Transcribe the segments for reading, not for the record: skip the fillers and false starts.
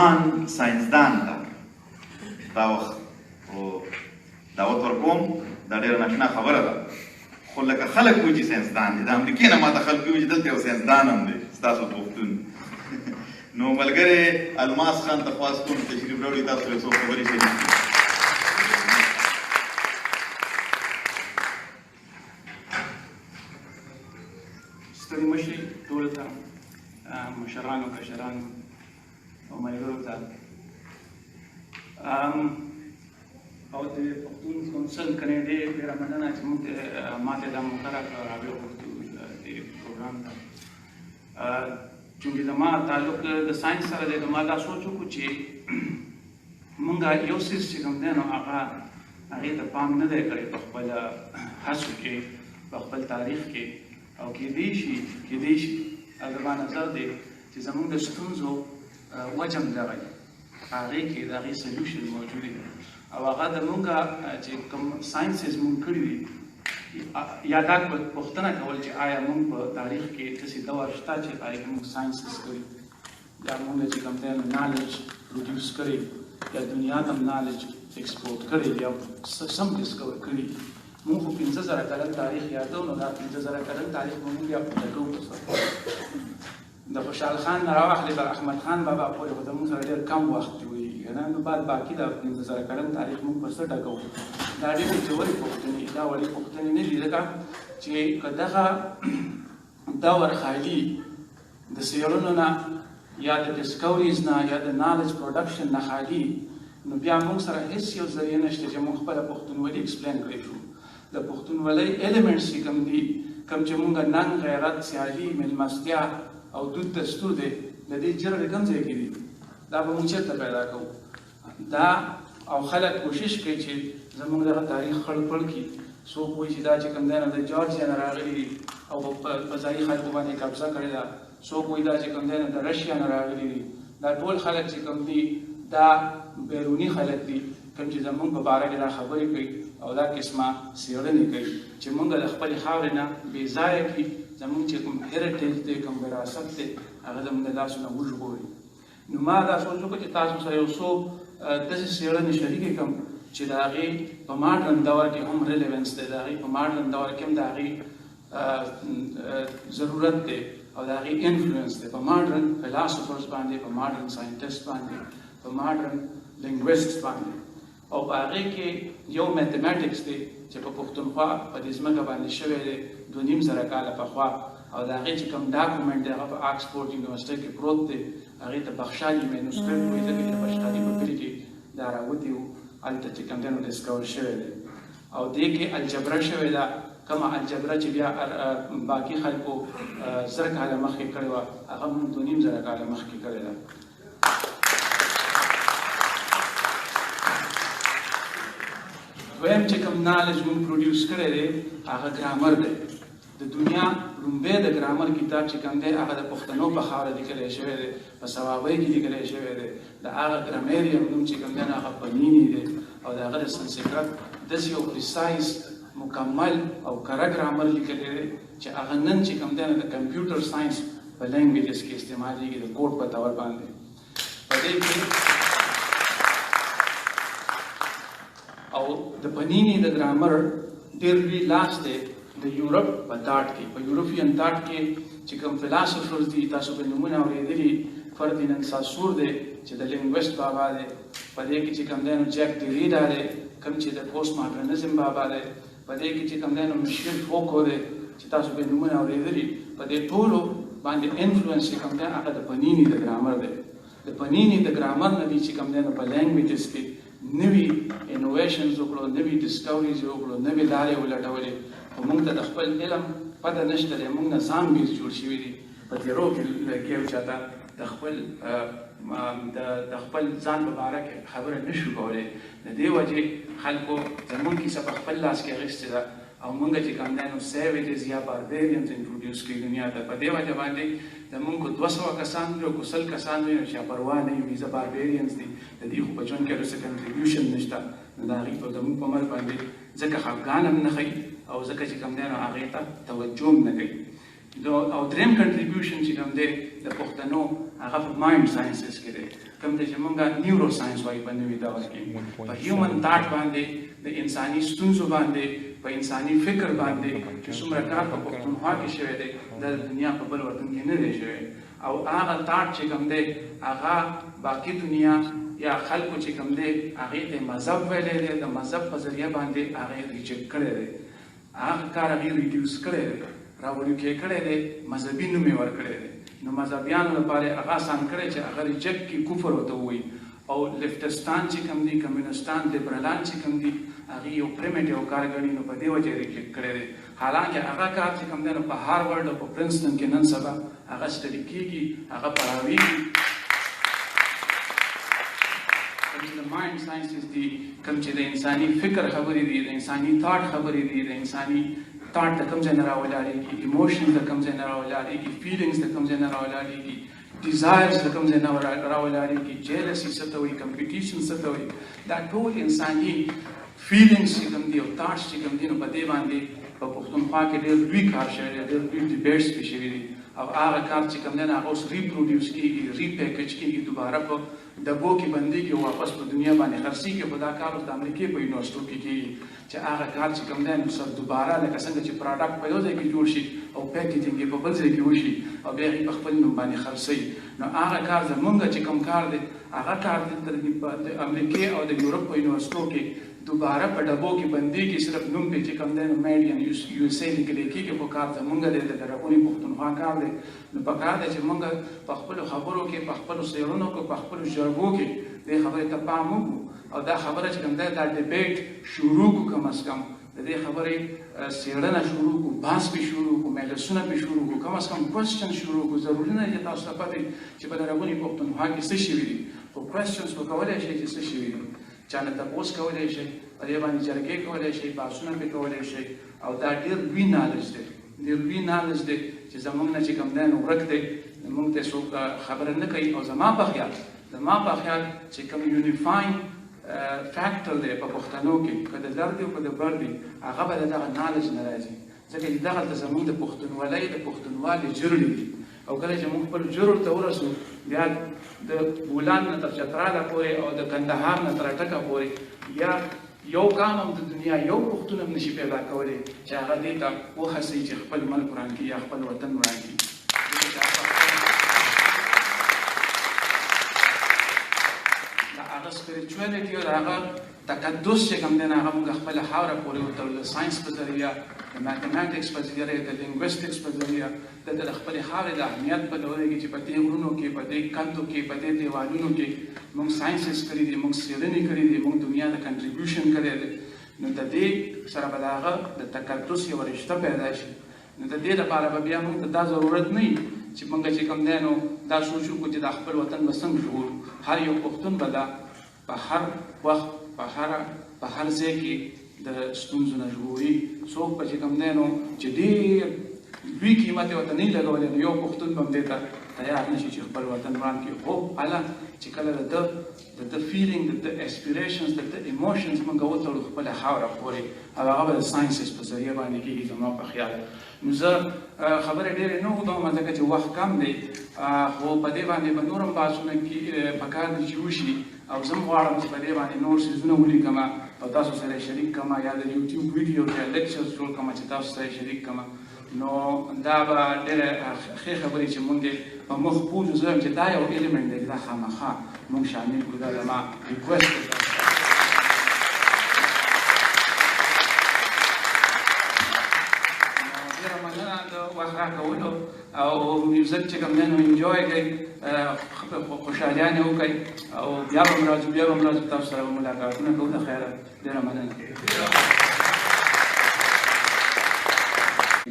ځوان ساینسدان ته دا وخت دعوت ورکوم. دا ډېره ناشنا خبره ده، خو لکه خلک وایي چې ساینسدان دی، د امریکې نه ماته خلک وایي چې دلته یو ساینسدان هم دی ستاسو پښتون. نو ملګری الماس خان ته خواست کوم تشریف راوړي، تاسو یو څو خبرې شریکې کړي. ستړي مشي ټولو ته، مشرانو، کشرانو او ملګرو ته، او د پښتون کونسل کینیډې ډېره مننه چې موږ ته ماته دا موقع راکړه، راویې غوښتو دې پروګرام ته. چونکې زما تعلق د ساینس سره دی، نو ما دا سوچ وکړو چې مونږ یو څیز چې کوم دی نو هغه هغې ته پام نه دی کړی په خپل هڅو کې، په خپل تاریخ کې، او کېدی شي زما نظر دی چې زمونږ د ستونزو وجه هم دغه دی، هغې کې د هغې solution موجود دی، او هغه د مونږ چې کوم sciences مونږ کړي دي، یا دا پوښتنه کول چې آیا مونږ په تاریخ کې داسې دور شته چې په هغې کې مونږ sciences کړي، یا مونږ چې کوم دی نو knowledge produce کړي، یا دنیا ته knowledge export کړي، یا سم discover کړي. مونږ خو 5000 کلن تاریخ یادو، نو دا 5000 کلن تاریخ به مونږ بیا لګو په څه؟ د خوشحال خان نه راواخلې تر احمد خان بابا پورې خو زموږ سره ډېر کم وخت وي که نه، نو بعد باقي دا 5000 کلن تاریخ مونږ په څه ډکوو؟ دا ډېرې ژورې پوښتنې، دا وړې پوښتنې نه دي، ځکه چې که دغه دور خالي د څېړنو نه یا د discoveries نه یا د knowledge production نه خالي، نو بیا موږ سره هیڅ یو ذریعه نشته چې موږ خپله پښتونولي explain کړی شو. د پښتونولۍ elements چې کوم دي، کوم چې موږ ننګ، غیرت، سیالي، مېلمستیا او دود دستور دی، د دې جرړې کوم ځای کې دي؟ دا به موږ چېرته پیدا کوو؟ دا او خلک کوشش کوي چې زموږ دغه تاریخ خړ پړ کړي. څوک وایي چې دا چې کوم دی نو د جارجیا نه راغلي دي او په ځایي خلکو باندې قبضه کړې ده، څوک وایي دا چې کوم دی نو د رشیا نه راغلي دي. دا ټول خلک چې کوم دي، دا بیروني خلک دي، کوم چې زموږ په باره کې دا خبرې کوي او دا قسمه څېړنې کوي چې موږ د خپلې خاورې نه بې ځایه کړي، زموږ چې کوم heritage دی، کوم وراثت دی، هغه زموږ د لاسو نه وژغوري. نو ما دا سوچ وکړ چې تاسو سره یو څو داسې څېړنې شریکې کړم چې د هغې په ماډرن دور کې هم relevance دی، د هغې په ماډرن دور کې هم د هغې ضرورت دی او د هغې influence دی په ماډرن philosophers باندې، په ماډرن scientist باندې، په ماډرن linguist باندې. او په هغې کې یو mathematics دی چې په پښتونخوا په دې ځمکه باندې شوی دی 2500 کاله پخوا، او د هغې چې کوم document دی هغه په آکسفورډ یونیورسټۍ کې پروت دی. هغې ته بخشالي manuscript وایي، ځکه چې بخشالي په کلي کې دا راوتی و، هلته چې کوم دی نو discover شوی دی. او دې کې الجبره شوې ده، کومه الجبره چې بیا باقي خلکو 1000 کاله مخکې کړې وه، هغه موږ 2500 کاله مخکې کړې ده. دویم چې کوم knowledge موږ produce کړی دی هغه ګرامر دی. د دنیا لومبی د ګرامر کتاب چې کوم دی هغه د پښتنو په خاوره لیکلی شوی دی، په صوابۍ کې لیکلی شوی دی. د هغه grammarian نوم چې کوم دی نو هغه پنینی دی، او د هغه د سنسکرت داسې یو precise، مکمل او کره ګرامر لیکلی دی چې هغه نن چې کوم دی نو د computer science په languages کې استعمالیږي د کوډ په طور باندې. په دې کې او د پنینی د ګرامر ډېر لوی لاس دی د یورپ په thought کې، په European thought کې چې کوم philosophers دي، تاسو به نومونه اورېدلي. فردینند ساسور دی چې د linguist بابا دی. په دې کې چې کوم دی نو جاک دریدا دی، کوم چې د post modernism بابا دی. په دې کې چې کوم دی نو میشل فوکو دی چې تاسو به نومونه اورېدلي. په دې ټولو باندې influence چې کوم دی هغه د پنینی د ګرامر دی. د پنینی د ګرامر نه دی چې کوم دی نو په languages کې نوي innovations وکړو، نوي discoveries وکړو، نوې لارې ولټولې. خو موږ ته د خپل علم پته نشته دی، موږ نه zombies جوړ شوي دي، په تیرو کې لګیا یو، چاته د خپل ځان په باره کې خبره نشو کولی. د دې وجې خلکو زمونږ کیسه په خپل لاس کې اخیستې ده او مونږ چې کوم دی نو savages یا barbarians introduce کوي دنیا ته. په دې وجه باندې زمونږ کو 200 کسان وي او کو 100 کسان وي چې پروا نه وي، زه barbarians دي، د دې خو په ژوند کې څه contribution نشته، نو د هغې په زمونږ په مرګ باندې ځکه خفګان هم نه ښيي او ځکه چې کوم دی نو هغې ته توجه هم نه کوي. او دریم contribution چې کوم دی د پښتنو هغه په mind sciences کې دی، کوم دی چې مونږ neuroscience وایي په نوي دور کې، په human thought باندې، د انساني ستونزو باندې، په انساني فکر باندې چې څومره کار په پښتونخوا کې شوی دی دا د دنیا په بل وطن کې نه دی شوی. او هغه thought چې کوم دی هغه باقي دنیا یا خلکو چې کوم دی هغې ته مذهب ویلی دی، د مذهب په ذریعه باندې هغې reject کړی دی، هغه کار هغې reduce کړی دی، راوړوکی کړی دی، مذهبي نوم یې ورکړی دی. نو مذهبیانو لپاره هغه اسان کړی چې هغه reject کړي، کفر ورته ووایي. او leftist ان چې کوم دي، کمیونستان، لیبرالان چې کوم دي، هغې یو primitive کار ګڼي، نو په دې وجه یې reject کړی دی. حالانکه هغه کار چې کوم دی نو په هارورډ او په پرنسټن کې نن سبا هغه study کېږي، هغه پڑھاویږي. کوم چې د mind sciences دي، کوم چې د انساني فکر خبرې دي، د انساني thought خبرې دي، د انساني thought د کوم ځای نه راولاړېږي، emotions د کوم ځای نه راولاړېږي، feelings د کوم ځای نه راولاړېږي، desires د کوم ځای نه راولاړېږي، jealousy څه ته وایي، competition څه ته وایي، دا ټول انساني feelings چې کوم دي او thoughts چې کوم دي، نو په دې باندې په پښتونخوا کې ډېر لوی کار شوی دی، ډېر لوی debates پې شوي دي. او هغه کار چې کوم دی نو هغه اوس reproduce کېږي، repackage کېږي، دوباره په ډبو کې بندېږي او واپس په دنیا باندې خرڅېږي. خو دا کار اوس د امریکې په یونیورسټو کې کېږي چې هغه کار چې کوم دی نو سر دوباره لکه څنګه چې product په یو ځای کې جوړ شي او packaging یې په بل ځای کې وشي او بیا یې په خپل نوم باندې خرڅوي. نو هغه کار زمونږ چې کوم کار دی هغه کار دلته د امریکې او د یورپ په یونیورسټو کې دوباره په ډبو کې بندېږي، صرف نوم پې چې کوم دی نو made in USA لیکلی کېږي، خو کار زمونږ دی، د لرغوني پښتونخوا کار دی. نو په کار دی چې مونږ په خپلو خبرو کې، په خپلو څېړنو کې، په خپلو جرګو کې دې خبرې ته پام وکړو او دا خبره چې کوم دی دا debate شروع کړو، کم از کم د دې خبرې څېړنه شروع کړو، بحث پې شروع کړو، مجلسونه پې شروع کړو، کم از کم questions شروع کړو. ضروري نه دی چې تاسو ته پته وي چې په لرغوني پښتونخوا کې څه شوي دي، خو questions خو کولی شئ چې څه شوي دي، چا نه تپوس کولی شئ، په دې باندې جرګې کولی شئ، بحثونه پې کولی شئ. او دا ډېر لوی knowledge دی، ډېر لوی knowledge دی چې زمونږ نه چې کوم دی نو ورک دی، موږ ته څوک خبره نه کوي. او زما په خیال چې کوم unifying factor دی په پښتنو کې، که د لر دی او که د بر دی، هغه به د دغه knowledge نه راځي، ځکه چې دغلته زمونږ د پښتونولۍ د پښتونوالي جرړې دي. او کله چې موږ خپل جرړو ته ورسو، بیا د بولان نه تر چتراله پورې او د کندهار نه تر اټکه پورې بیا یو قام هم د دنیا یو پښتون هم نشي پیدا کولی چې هغه دې ته وهڅوي چې خپل ملک وران کړي یا خپل وطن وران کړي. د هغه spirituality او د هغه تقدس چې کوم دی نو هغه موږ خپله خاوره پورې وتړو، د ساینس په ذریعه، د mathematics په ذریعه، د linguistics په ذریعه، دلته د خپلې خاورې د اهمیت په لوري کې چې په دې غرونو کې، په دې کندو کې، په دې دیوالونو کې موږ sciences کړي دي، موږ څېړنې کړي دي، موږ دنیا ته contribution کړی دی. نو د دې سره به د هغه د تقدس یوه رشته پیدا شي. نو د دې لپاره به بیا موږ ته دا ضرورت نه وي چې موږ چې کوم دی نو دا سوچ وکړو چې دا خپل وطن به څنګه ژغورو. هر یو پښتون به دا په هر وخت، په هر ځای کې د ستونزو نه ژغوري. څوک به چې کوم دی نو چې ډېر لوی قیمت یې ورته نه وي لګولی، نو یو پښتون به هم دې ته تیار نه شي چې خپل وطن وران کړي. خو هله چې کله د ده د ده feeling، د ده aspirations، د ده emotions موږ وتړو خپله خاوره پورې، او هغه به د sciences په ذریعه باندې کېږي زما په خیال. نو زه خبرې ډېرې نه اوږدوم ځکه چې وخت کم دی، خو په دې باندې به نور هم بحثونه پکار دي چې وشي. او زه هم غواړم چې په دې باندې نور څیزونه ولیکم او تاسو سره یې شریک کړم، یا د یوټیوب ویډیو یا lectures جوړ کړم چې تاسو سره یې شریک کړم. نو دا به ډېره ښې خبرې چې مونږ یې په مخ بوځو. زه وایم چې دا یو element دی چې دا خامخا مونږ شامل کړو، دا زما request دی. ډېره مننه د وخت راکولو او music چې کوم دی نو enjoy کړئ، خوشحالیانې وکړئ، او بیا به هم راځو، بیا به هم راځو، تاسو سره به ملاقاتونه کوو. د خیره، ډېره مننه.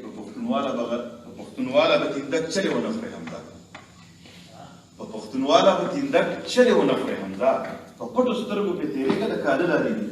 په پښتونواله به تیندک چلې ونه خورې حمزه، په پښتونواله به تیندک چلې ونه خورې حمزه، په پټو سترګو پې تېرېږه د کاله لارې دي.